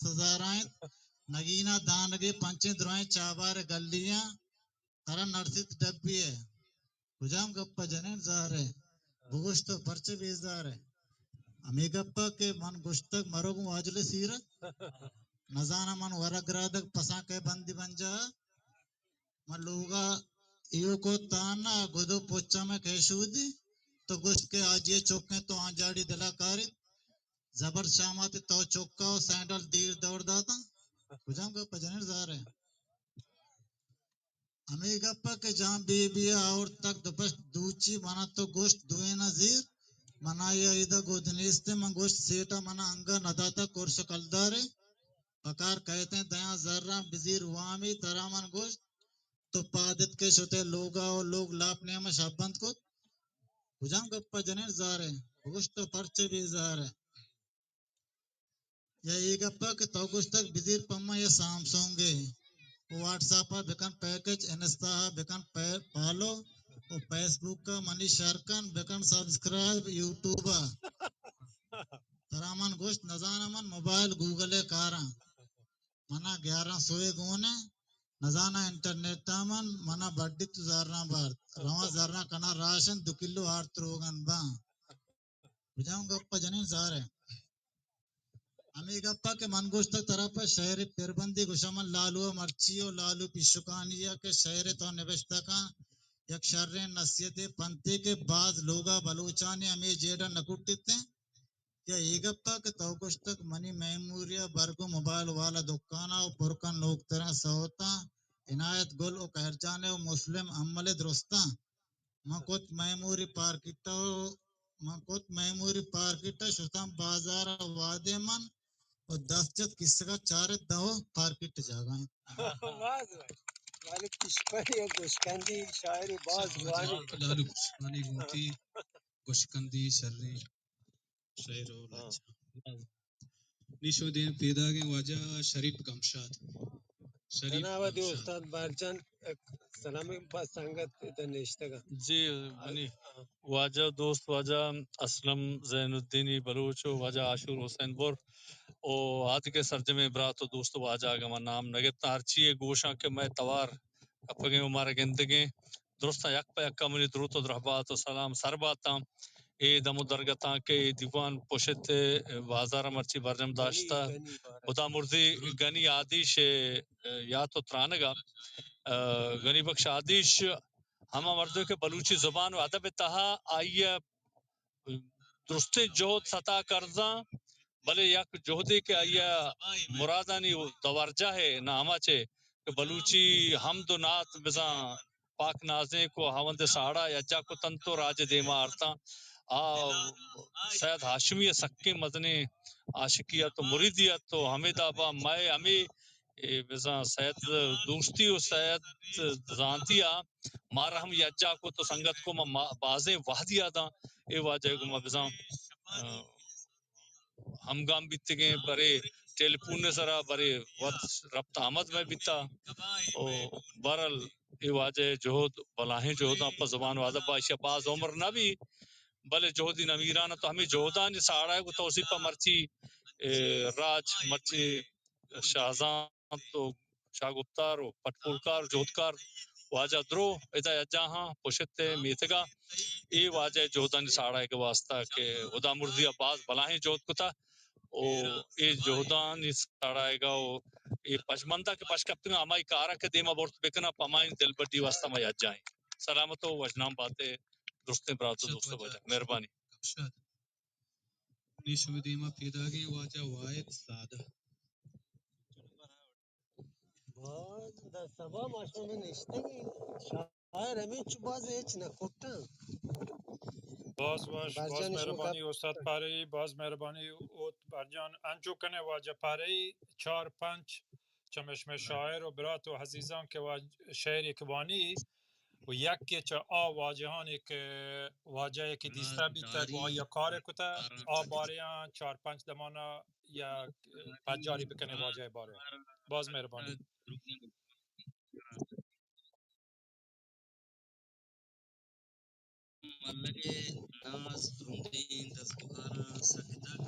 ہزار ءَ انت۔ نگین ءَ دانگے پنچیں درائیں چابار گلیاں، ترا نرسیت ڈبی ءَ۔ کجام گپ ءَ جنین زہر ءَ؟ بگوش تو پرچہ بیزار ئے؟ ہمے گپ ءَ کہ من گوشتگ مرو گوں واجل ءِ سیر ءَ۔ نزاناں من ورگ رادگ پساں کئے بندی بنجاہ ءَ۔ من لوگ ءَ ایوک ءُ تان ءَ گد ءُ پچ ءَ مئے کئے شودی۔ تو گوشت کہ آجی ءِ چکیں تو آنجاڑی دل ءَ کاریت۔ زبر شامات تو چک ءَ ءُ سینڈل دیر دور داتاں۔ کجام گپ ءَ جنین زہر ءَ؟ ہمے گپ ءَ کہ جان بی بی ءَ آورتگ دوپشت دوچی، من ءَ تو گوشت دوئیناں زیر۔ من ءَ آئی ءَ ادا گد نیست، من گوشت سیٹ ءَ من ءَ انگہ نداتگ کرش ءُ کلدارے۔ پکار کئیتیں دیاں زراں بزیر وامی، ترا من گوشت تو پاد اتکے شتے لوگ ءَ ءُ لوگ لاپ نیام ءَ شپ بند کت۔ کجام گپ ءَ جنین زہر ءَ؟ بگوش تو پرچہ بیزار ئے؟ یا اے گپ ءَ کہ تو گوشتگ بزیر پما یا سامسونگ ءَ، واٹس ایپ ءَ بکن پیکج، انستا ءَ بکن پے-، فالو، ءُ فیس بک ءَ منی شر کن، بکن سبسکرائب یوٹیوب ءَ۔ ترا من گوشت نزاناں من موبائل گوگل ءِ کاراں۔ من ءَ گیاراں سوئے گون ءَ، نزاناں انٹرنیٹ ءَ من، من ءَ بڈی تو زراں بارت۔ رواں زراں کناں راشن دو کلو آرت روغن باں۔ کجام گپ ءَ جنین زہر ءَ؟ ہمے گپ ءَ کہ من گوشتگ ترا پہ شئیر ءِ پربندی گوشاں، من لالو ءَ مرچی ءُ لالو پیشکانی ءَ کہ شئیر ءَ تو نبشتہ کن، یک شریں نصیحتے پنتے کہ باز لوگ ءَ بلوچانی ہمے جیڈ ءَ نہ کٹیت انت۔ یا اے گپ ءَ کہ تو گوشتگ منی میموری ءَ بر گوں موبائل والا دکان ءَ ءُ پر کن نوکتریں سوتاں، عنایت گل ءُ خیر جان ءُ مسلم امل ءِ درستاں۔ من کت میموری پارکیٹ ءَ، من کت میموری پارکیٹ ءَ، شتاں بازار ءَ وہدے من ءُ دست جت کسگ ءَ چارت داں ءُ پارکیٹ جاگہ انت۔ باز واہ۔ لالو پشپری ءَ گوشکندی شاعری باز جوانی۔ لالو پشپانی گوں وتی گوشکندی شریں شئیر ءُ ہاں۔ لچہ۔ نی شما دیم پیداگیں واجہ شریف گمشاد۔ شریف تناوت گمشاد۔ استاد بارجان، سلام با سنگت ادا نشتگاں۔ جی، منی ہاں۔ واجہ دوست واجہ اسلم زین الدینی بلوچ ءُ واجہ عاشور حسین بر ءُ آدگہ سرجمیں برات ءُ دوست ءُ واجہ، اگاں من نام نہ گپتاں، ہرچی ءِ گوشاں کہ مئے توار کپگیں ءُ مارا گندگیں، درستاں یک پہ یک ءَ منی دروت ءُ درہبات ءُ سلام سر باتاں۔ اے دم ءُ درگتاں کہ اے دیوان پشت ءِ بازار ءَ مرچی برجم داشتہ، ہدا مرزی گنی آدیش ءِ یات ءُ ترانگ ءَ، گنی بخش آدیش ہما مردے کہ بلوچی زبان ءُ ادب ءِ تہا آئی ءِ درستیں جہد ستا کرزاں، بلے یک جہدے کہ آئی ءِ مرادانی دورجاہ ءَ نہ ہما چہ کہ بلوچی حمد ءُ نعت بزاں پاک نازینک ءُ ہاوند ءِ ساڑا یکجاہ کتنت ءُ راج ءِ دیما آرتاں۔ آ سید ہاشمی ءِ سکیں مزنیں عاشقی ات ءُ مریدی ات ءُ ہمے دابا مئے ہمے اے بزاں سید دوستی ءُ سید زانتی ءَ مارا ہم یکجاہ کت ءُ سنگت کو ما، ما بازیں وہدی ءَ داں اے واجہ ءَ گوں ما بزاں، آ، ہمگام بیتگیں، برے ٹیلیفون ءِ سرا، برے وت ربط آمد مئے بیتا۔ او بہرحال اے واجہ ءِ جہد بلاہیں جہداں پہ زبان ءُ ادب ءَ، ایشی ءَ باز عمر نہ بی، بلے جہدی نمیران ات ءُ ہمے جہدانی ساڑا ءَ گوں توسیپ ءَ مرچی، اے، راج مرچی شاہزانت ءُ شاہ گپتار ءُ پٹپولکار ءُ جہدکار واجہ درو ادا یکجاہاں پشت ءِ میتگ ءَ اے واجہ ءِ جہدانی ساڑایگ ءِ واستہ کہ ہدا مرزی ءَ باز بلاہیں جہد کتہ ءُ اے جہدانی ساڑایگ ءَ ءُ اے پژمندہ کہ پش کپتگاں ہمائی کار ءَ کہ دیما برت بکناں، پہ ہمائی دلبڈی ءِ واستہ ما یکجاہ ایں۔ سلامت ءُ وژنام بات ئے درستیں برات ءُ دوست ءُ واجہ۔ مہربانی۔ نی شمئے دیما پیداگیں واجہ واحد زادہ۔ باز در سبا ما شما نشتگیں، شاعر ہمینچو باز ہچ نہ کٹاں۔ باز وش، باز برجان شما مہربانی گپ استاد پارئی، باز مہربانی اوت برجان۔ انچو کنے واجہ پارئی، چار پنچ چمے شمئے شاعر ءُ برات ءُ عزیزاں کہ واج-، شعرے کہ وانی، ءُ یکے چہ آ واجہانی کہ واجہ یکے دیستہ بیتگ ءُ آئی ءَ کارے کتہ، آ بارے آں چار پنچ دمانا یک پجاری بکنے واجہ ءِ بارے۔ باز مہربانی۔ ملگ ءِ ناز ترندیں دستگاراں سکتگ،